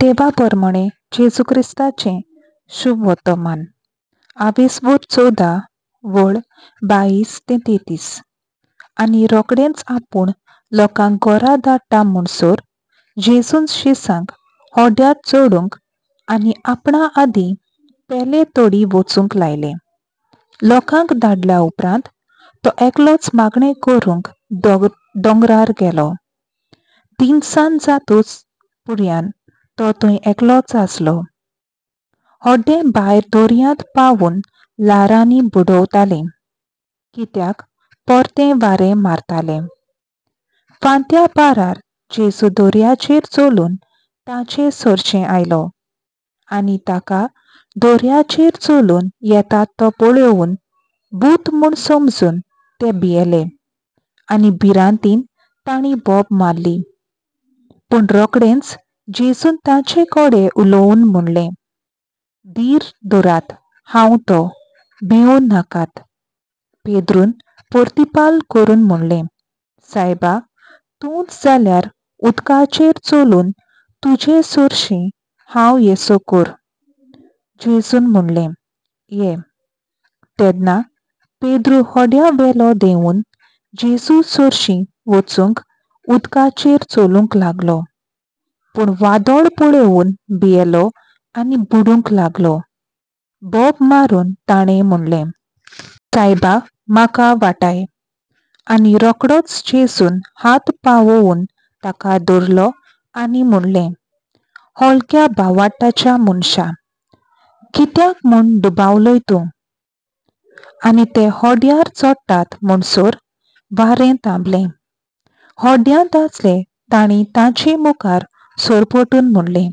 देवा परमणे जेजू क्रिस्ताचें शुभ वर्तमान. आवेसबोध 14 वळ 22 ते 33. आनी रोखडेंच आपूण लोकांक घरा धाडटा म्हणसर जेजून शिसांक होड्यांत चडूंक आनी आपणा आदीं पेले तोडी वचूंक लायलें. लोकांक धाडल्या उपरांत तो एकलोच मागणें करूंक दोंगरार गेलो. तिनसांज जातूच पुर्यान तो थंय एकलोच आसलो. होड्डें भायर दर्यांत पावून ल्हारांनी बुडवतालें, कित्याक परतें वारें मारतालें. फांत्या पारार जेजू दर्याचेर चलून ताचे सरचें आयलो आनी ताका दर्याचेर चलून येतात तो पळोवन भूत म्हूण समजून ते भियेले आनी भिरांतीन तांणी बोब मारली. पूण रोखडेंच जेजून ताचे कडेन उलोवन म्हणलें, धीर धरात, हांव तो, भिवूं नाकात. पेद्रून परतिपाल करून म्हणलें, सायबा, तूंच जाल्यार उदकाचेर चलून तुजे सरशीं हांव येसो कर. जेजून म्हणलें, ये. तेन्ना पेद्रू होड्या वेलो देंवून जेजू सरशीं वचूंक उदकाचेर चलूंक लागलो. पूण वादळ पळोवन भियेलो आनी बुडूंक लागलो. बोब मारून ताणें म्हणलें, सायबा, म्हाका वाटाय. आनी रोखडोच जेजून हात पावोवन ताका धरलो आनी म्हणलें, हलक्या भावार्ताच्या मनशा, कित्याक म्हूण दुबावलोय तूं? आनी ते होड्यार चडटात म्हणसर वारें थांबलें. होड्यांत आसले तांणी ताचे मुखार सरपटून म्हणलें,